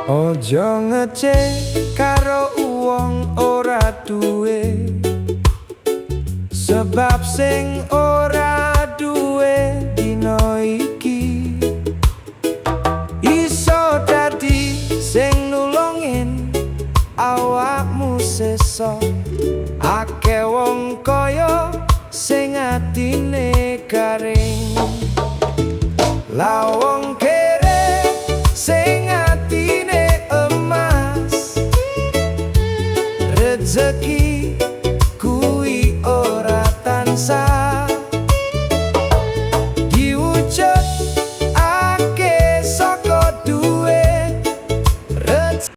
Ojo ngece karo wong ora duwe, sebab sing ora duwe dina iki iso dadi sing nulungin awakmu sesok. Akeh wong kaya sing atine garing, lah wong kere sing atine emas, rezeki